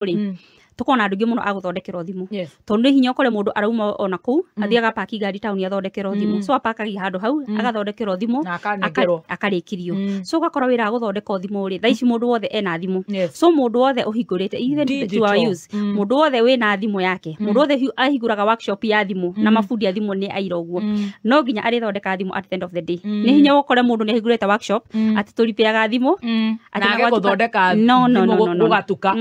Rĩ, tũkorwo na andũ aingĩ mũno a gũthondekerwo thimũ, tondũ nĩ hinya ũkore mũndũ arauma ona kũu, athiaga paki ngari taũni athondekerwo thimũ. So apakagia handũ hau, agathondekerwo thimũ, Na akanengerwo. Akarĩkirio. So ũgakora wĩra wa gũthondeka thimũ rĩ, thaa ici mũndũ wothe ena thimũ. So mũndũ wothe ũhingũrĩte, even to our Digital. youths, mũndũ wothe wĩna thimũ yake, mũndũ wothe ahingũraga workshop ya thimũ na mabundi a thimũ nĩ aira ũguo, no nginya arĩthondeka thimũ. At the end of the day, nĩ hinya ũkore mũndũ nĩ ahingũrĩte workshop atĩ tũripeaga thimũ atĩ Na age na gwatuka- gũthondeka No, thimũ no, no, no. gũgatuka.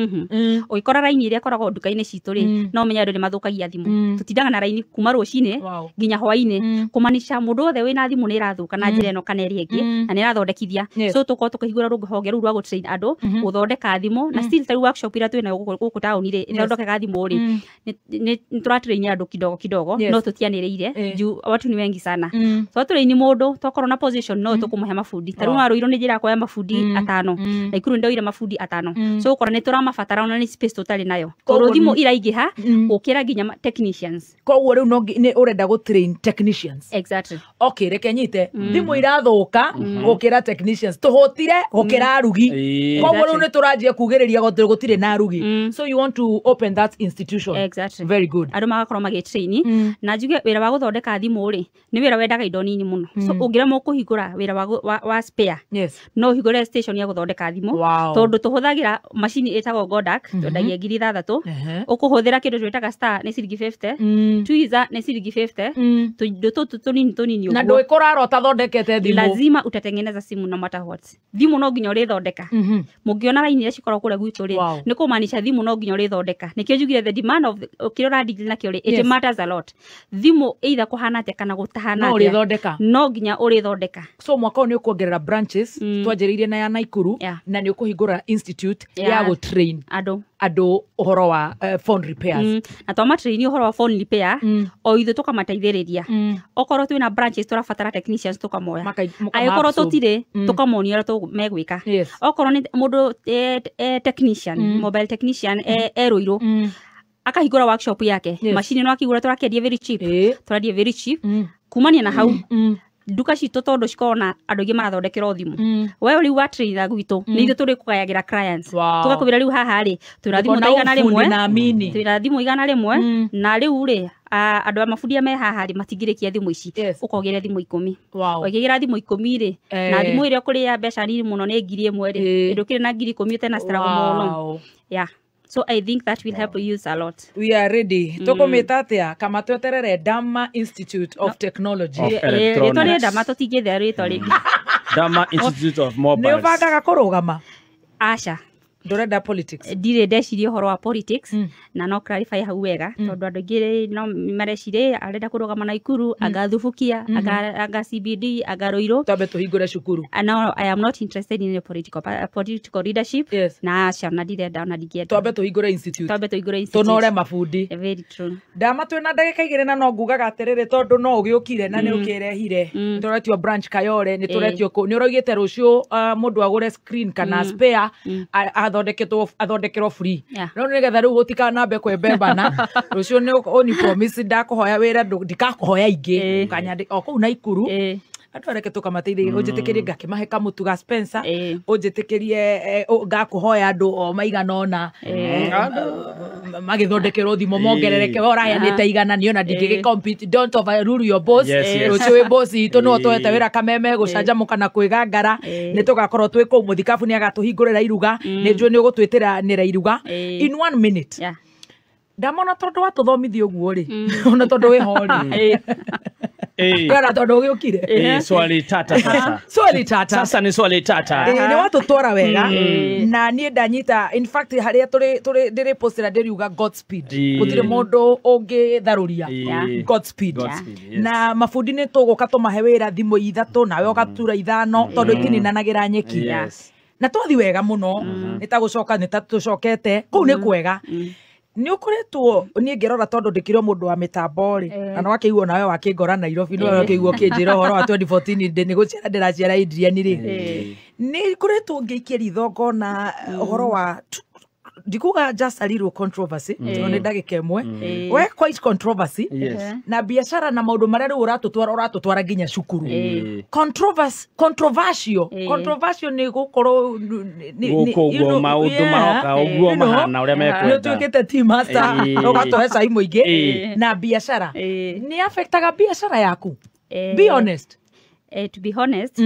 Ũgĩkora raini ĩrĩa ĩkoragwo nduka-inĩ citũ rĩ, no ũmenye andũ nĩ mathũkagia thimũ. Tũtindaga na raini kuma rũcinĩ nginya hwainĩ, kũmanisha mũndũ wothe wĩna thimũ nĩ ĩrathũka na njĩra ĩno kana ĩrĩa ĩngĩ, na nĩ ĩrathondekithia. So tũkorwo tũkĩhingũra rũhonge rũu rwa gũtrain andũ gũthondeka thimũ. Na still tarĩu workshop iria twĩnayo gũkũ taũni rĩ, ĩthondekaga thimũ rĩ, nĩ tũratrain andũ kidogo kidogo, no tũtianĩrĩire juu watu ni wengi sana. Twatũraini mũndũ, twakorwo na position, no tũkũmũhe mabundi. Tarĩu warũirwo nĩ njĩra kuoya mabundi 5, Naikuru nĩ ndoire mabundi 5. So ũkora nĩ tũramabatara, ona nĩ space tũtarĩ nayo, tondũ thimũ iraingĩha gũkĩra nginya technicians. Koguo rĩu no nĩ ũrenda gũ train technicians? Exactly. Okay, reke nyite. Thimũ irathũka gũkĩra technicians, tũhũtire gũkĩra arugi. Koguo rĩu nĩ tũranjia kugĩrĩria gũtirĩ na arugi. So you want to open that institution? Exactly. Very good. Andũ magakorwo magĩtrain. Na njuge wĩra wa gũthondeka thimũ rĩ, nĩ wĩra wendaga indo nini mũno. So ũngĩremwo kũhingũra wĩra wa spare, no ũhingũre station ya gũthondeka thimũ, tondũ tũhũthagĩra macini ĩtagwo Godak, twendagia 6000. Ũkũhũthĩra kĩndũ twĩtaga star, nĩ ciringi 50. Tweezer nĩ ciringi 50. Tũindo tũtũ tũnini tũnini Na ũguo. ndũĩkũrara ũtathondekete thimũ. Lazima utatengeneza simu no matter what. Thimũ no nginya ũrĩthondeka. Mũngĩona raini iria cikoragwo kũrĩa gwitũ rĩ, nĩ kũmaanisha thimũ no nginya ũrĩthondeka. Nĩkĩo njugire the demand of kĩrĩa ũradeal nakĩo rĩ, it matters a lot. Thimũ either kũhana atĩa kana gũtahana No atĩa, ũrĩthondeka. no nginya ũrĩthondeka. So mwaka ũyũ nĩ ũkuongerera branches. Twanjĩrĩirie na ya Naikuru, na nĩ ũkũhingũra institute ya gũtrain andũ andũ ũhoro wa phone repairs. Na twamatraini ũhoro wa phone repair, o ithuĩ tũkamateithĩrĩria. Okorwo twĩna branches tũrabatara technicians, tũkamoya. Mũkama Angĩkorwo absorb. tũtirĩ, tũkamonia ũrĩa megwĩka. Okorwo nĩ mũndũ technician, mobile technician, erũirũ, akahingũra workshop yake, macini no akĩgũra, tũrakĩendia very cheap. Tũrendia very cheap. Kumania na hau, nduka citũ tondũ cikoragwo na andũ aingĩ marathondekerwo thimũ, we rĩu wa trainer gwitũ, nĩ ithuĩ tũrĩ kũgayagĩra clients. Tũgakwĩra rĩu haha rĩ, twĩna thimũ ta Ndũkona 100. ũbundi na amini. Twĩna thimũ 100, na rĩu rĩ, andũ a mabundi me haha rĩ, matingĩrĩkia thimũ ici. Ũkongerera thimũ 10. Ũngĩgĩra thimũ 10 rĩ, na thimũ ĩrĩa ũkũrĩa mbeca nini mũno nĩ 1000 rĩ, ndũkĩrĩ na 10,000 ũtena struggle mũno. Yeah, so I think that will help you a lot. We are ready. Tũkũmĩta atĩa kama tweterere Dama Institute of Technology? Of Rĩtwa rĩ Electronics. Dama, tũtingĩthĩa rĩtwa rĩngĩ. Dama Institute of Nĩ Mobiles. ũbangaga kũrũgama? Aca. Ndũrenda politics? Ndirĩ ndeciria ũhoro wa politics. Na no clarify hau wega, tondũ andũ aingĩ no mareciria arenda kũrũgama Naikuru, anga Thubukia, anga CBD, anga Ruiru. Twambe tũhingũre cukuru. No, I am not interested in a political leadership. Na aca, na ndirenda ona ndingĩenda. Twambe tũhingũre institute. Twambe tũhingũre institute. Tũnore mabundi. Very true. Ndama, twĩna ndagĩka 2, na no ngugaga atĩrĩrĩ, tondũ no ũgĩũkire na nĩ ũkĩrehire, nĩ tũretio branch Kayore, nĩ tũretio kũ, nĩ ũraugĩte rũciũ mũndũ agũre screen kana spare athondeketwo, athondekerwo free. No nĩgetha rĩu gũtikanambe kwembembana, rũciũ nĩ ũni promise ndakũhoya wĩra, ndikakũhoya ingĩ. Ũkanyandĩ o kũu Naikuru. Andũ areke tũkamateithĩrie, ũnjĩtĩkĩrie ngakĩmahe kamũtu ga Spencer. Ũnjĩtĩkĩrie ngakũhoya andũ o maigana ũna magĩthondekerwo thimũ mongerereke. We ũraheanĩte 100, niĩ ona ndingĩgĩ compete. Don't overrule your boss. Yes. Rũciũ wĩ boss itũ, nĩwe ũtũhete wĩra Kameme gũcanjamũka na kwĩgangara. Nĩ tũgakorwo twĩ kũu. Mũthikabu nĩ agatũhingũrĩra iruga, nĩ njũĩ nĩ ũgũtwĩtĩra nĩra iruga. In one minute, ndamona tondũ watũthomithia ũguo rĩ, ona tondũ wĩ ho rĩ, ona tondũ ũgĩũkire. Swali tata sasa. Swali tata. Sasa ni swali tata. Nĩ watũtwara wega na niĩ ndanyita. In fact, harĩa tũrĩ ndĩrĩ postera ndĩriuga Godspeed. Gũtirĩ mũndũ ũngĩtharũria. Godspeed. Godspeed, yes. Na mabundi nĩ tũgũka tũmahe wĩra, thimũ 3 nawe ũgatura 5, tondũ itininanagĩra nyeki. Na twathi wega mũno, nĩ ta gũcoka, nĩ ta tũcokete kũu, nĩ kwega. Nĩ ũkoretwo niĩ ngĩrora, tondũ ndĩkĩrĩ o mũndũ wa mĩtambo rĩ, na no wakĩigua nawe wakĩngora Nairobi, nĩwe wakĩigua ũkĩnjĩra ũhoro wa 2014, ndĩ nĩ gũciara ndĩraciara Adrian rĩ, nĩ ngoretwo ngĩikia ritho ngona ũhoro wa Ndikuga just a little controversy tondũ nĩ ndagĩka ĩmwe we quite controversy na biacara na maũndũ marĩa rĩu ũratũtwara nginya cukuru. Controversial nĩ gũkorwo gũkũ ũguo maũndũ maroka ũguo mahana ũrĩa mekwenda. Nĩ ũtuĩkĩte tea master ũgatũhe cai mũingĩ na biacara nĩ affectaga biacara yaku. Be honest. To be honest,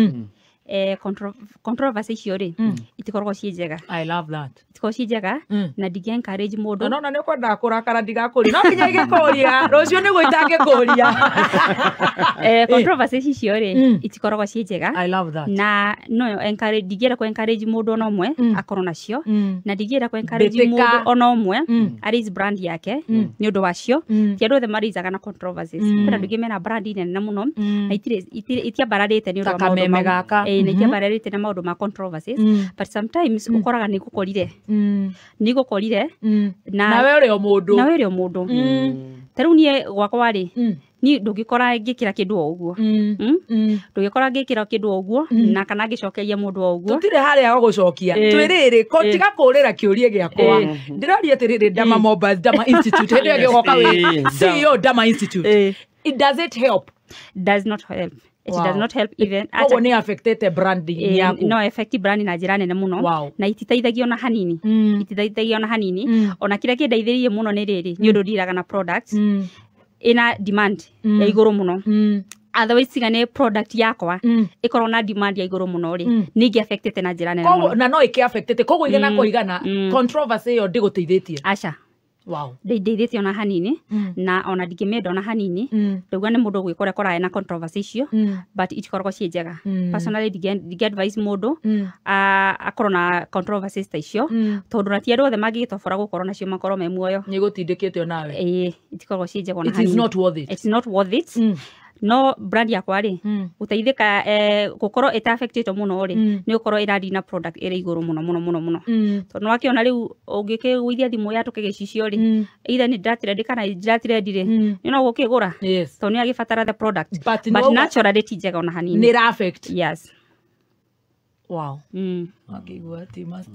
controversy icio rĩ itikoragwo ciĩ njega. I love that. Itikoragwo ciĩ njega na ndingĩ encourage mũndũ. No nĩ ũkwendaga kũrakara ndigakũria. No nginya ingĩkũria rũciũ nĩguo itangĩkũria. Controversy icio rĩ itikoragwo ciĩ njega. I love that. Na no encourage ndingĩenda kũ encourage mũndũ ona ũmwe akorwo nacio na ndingĩenda kũ encourage mũndũ ona ũmwe araise brand yake nĩ ũndũ wacio. Ti andũ othe maraisaga na controversies. Kwĩna andũ aingĩ mena brand nene mũno na itiambararĩte nĩ ũndũ wa maũndũ mau. Na itiambararĩte na maũndũ ma controversies. But sometimes ũkoraga nĩ gũkorire. Nĩ gũkorire na we ũrĩ o mũndũ. Na we ũrĩ o mũndũ. Ta rĩu niĩ gwakwa rĩ niĩ ndũngĩkora ngĩkĩra kĩndũ o ũguo. Ndũngĩkora ngĩkĩra kĩndũ o ũguo na kana ngĩcokeria mũndũ o ũguo. Tũtirĩ harĩa ho gũcokia. Twĩrĩrĩ tiga kũũrĩra kĩũria gĩakwa. Ndĩroria atĩrĩrĩ Dama Mobile, Dama Institute hĩndĩ ĩyo gĩgoka wĩ CEO Dama Institute. It does it help? Does not help. It does not help even. Koguo nĩ affectete branding yaku. No affect brand na njĩra nene mũno na ititeithagia ona hanini. Ititeithagia ona hanini. Ona kĩrĩa kĩndeithĩrĩirie mũno nĩ rĩrĩ nĩ ũndũ ndiraga na products ina demand ya igũrũ mũno. Otherwise tiga nĩ product yakwa ĩkorwo na demand ya igũrũ mũno rĩ nĩ ingĩ affectete na njĩra nene mũno. Na no ĩkĩ affectete koguo igana kwa igana controversy ĩyo ndĩgũteithĩtie. Aca. Wow. Ndeithĩtie ona hanini na ona ndingĩmĩenda ona hanini. Ndauga nĩ mũndũ gwĩkora korae na controversy icio but itikoragwo ciĩ njega. Personally ndingĩ advise mũndũ akorwo na controversies ta icio tondũ na ti andũ othe mangĩgĩtobora gũkorwo nacio makorwo me muoyo. Nĩ gũtindĩkĩte onawe. Ĩĩ itikoragwo ciĩ njega ona hanini. It is not worth it. It's not worth it. No brand yakwa rĩ gũteithĩka gũkorwo ĩta affectĩtwo mũno rĩ nĩ gũkorwo ĩrathiĩ na product ĩrĩ igũrũ mũno mũno mũno mũno. Tondũ nĩwakĩona rĩu ũngĩkĩgũithia thimũ yatũke gĩcicio rĩ either nĩ ndĩratrend kana ndĩratrend rĩ nĩ no gũkĩgũra tondũ nĩ agĩbatara the product but naturally ti njega ona hanini. Nĩ ĩra affect. Yes. Wow. Akĩigua tea master.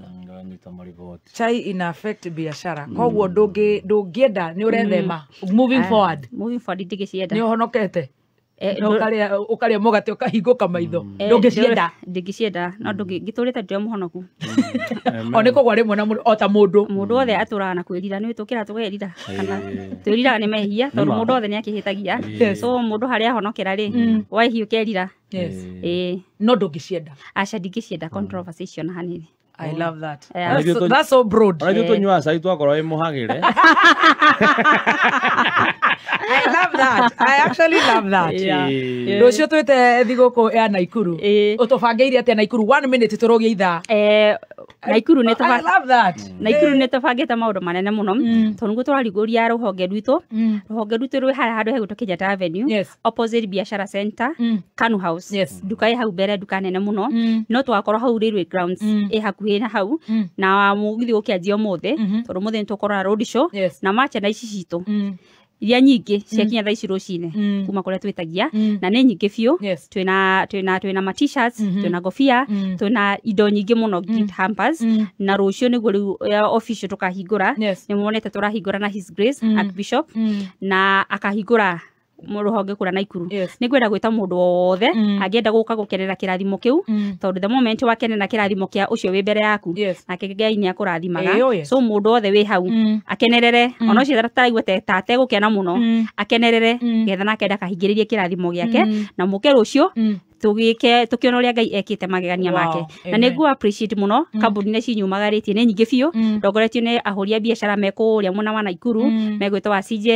Chai ina affect biashara. Koguo ndũngĩenda nĩ ũrethema moving forward. Moving forward ndingĩcienda. Nĩ ũhonokete. Ũkarĩa mũgate ũkahingũka maitho. Ndũngĩcienda. Ndingĩcienda no ndũngĩtũrĩte ndĩ mũhonoku. O nĩ kũgwa rĩmwe na o ta mũndũ. Mũndũ wothe atũraga na kwĩrira nĩ tũkĩra tũkerira kana twĩriraga nĩ mehia tondũ mũndũ wothe nĩ akĩhĩtagia. So mũndũ harĩa ahonokera rĩ waihi ũkerira. Yes. No ndũngĩcienda. Aca ndingĩcienda controversy icio na hanini. I love that. That's so broad. Ona ithuĩ tũnyuaga cai twakorwo wĩ mũhagĩre. I love that. I actually love that. Rũciũ twĩte thigũkũ ya Naikuru. Ũtũbangĩire atĩa Naikuru? 1 minute tũrũgie ithaa. Naikuru nĩ I love that. Naikuru nĩ tũbangĩte maũndũ manene mũno tondũ nĩguo tũrarugũria rũhonge rwitũ. Rũhonge rwitũ rwĩ harĩa handũ hegwĩtwo Kenyatta Avenue, opposite Biashara Center, Kanu House. Nduka ĩ hau mbere, nduka nene mũno. No tũgakorwo hau Railway Grounds ĩ hakuhĩ na hau na mũgithi ũkĩanjia ũmũthĩ tondũ ũmũthĩ nĩ tũkorwo na road show na merchandise citũ iria nyingĩ ciakinya thaa ici rũcinĩ kuma kũrĩa twĩtagia na nĩ nyingĩ biũ. Twĩna ma t-shirts, twĩna ngobia, twĩna indo nyingĩ mũno, gift hampers na rũciũ nĩguo rĩu official tũkahingũra. Nĩ muonete tũrahingũra na His Grace Archbishop na akahingũra rũhonge kũrĩa Naikuru. Nĩ ngwenda gwĩta mũndũ wothe angĩenda gũka gũkenera kĩrathimo kĩu tondũ the moment wakenera kĩrathimo kĩa ũcio wĩ mbere yaku nake Ngai nĩ akũrathimaga. So mũndũ wothe wĩ hau akenerere ona ũcio ataraigua ta ategũkena mũno akenerere getha nake ndakahingĩrĩrie kĩrathimo gĩake na mũke rũciũ tũgĩke tũkĩona ũrĩa Ngai ekĩte magegania make. Na nĩ ngũ appreciate mũno kambuni nĩ cinyumagarĩtie nĩ nyingĩ biũ ndongoretio nĩ ahũri a biacara me kũrĩa mwena wa Naikuru megwĩtwo wa CJ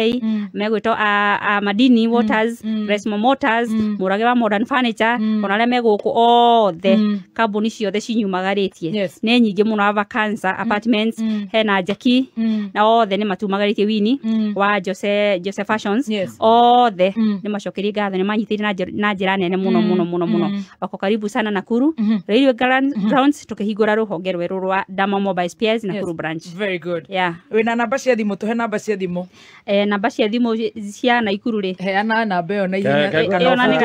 megwĩtwo a Madini Waters, Resmo Motors, Mũrage wa Modern Furniture ona arĩa me gũkũ othe kambuni ciothe cinyumagarĩtie nĩ nyingĩ mũno. Ava Cancer Apartments hena Jackie na othe nĩ matumagarĩtie Wini wa Jose Fashions othe nĩ macokerie ngatho nĩ manyitĩire na njĩra nene mũno mũno mũno. mũno mũno. Wako karibu sana Nakuru Railway Grounds, tukihingũra rũhonge rwerũ rwa Dama Mobile Spares Nakuru branch. Very good. Yeah. Wĩna namba cia thimũ? Tũhe namba cia thimũ. Namba cia thimũ cia Nakuru rĩ, Heana namba ĩyo na ihenya. Ĩyo na nĩ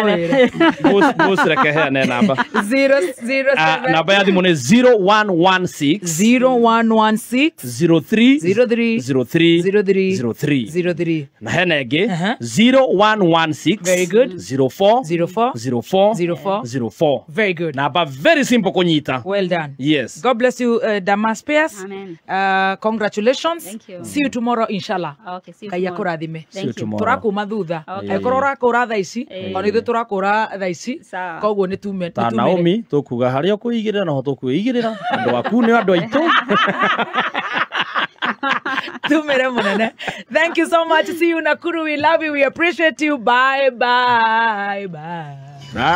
Bruce, reke heane namba. 007. Namba ya thimũ nĩ 0116 0116 03 03 03 03 03. 03. Na hena ĩngĩ, Aha. 0116 Very good. 04 04 04 04 04. Very good. Namba very simple kũnyita. Well done. Yes. God bless you, Dama Spares. Amen. Congratulations. Thank you. See you tomorrow, inshallah. Okay, see you Ngai tomorrow. akũrathime. See you Thank you. tomorrow. Tũrakuma thutha. Okay. Angĩkorwo ũrakũra thaa ici, ona ithuĩ tũrakũra thaa ici. Sawa. Koguo nĩ tume. Ta Naomi tũkuga harĩa ũkwĩigĩrĩra noho tũkwĩigĩrĩra, andũ aku nĩ andũ aitũ. Tumire munene. Thank you so much. See you Nakuru. We love you. We appreciate you. Bye bye bye. Bye.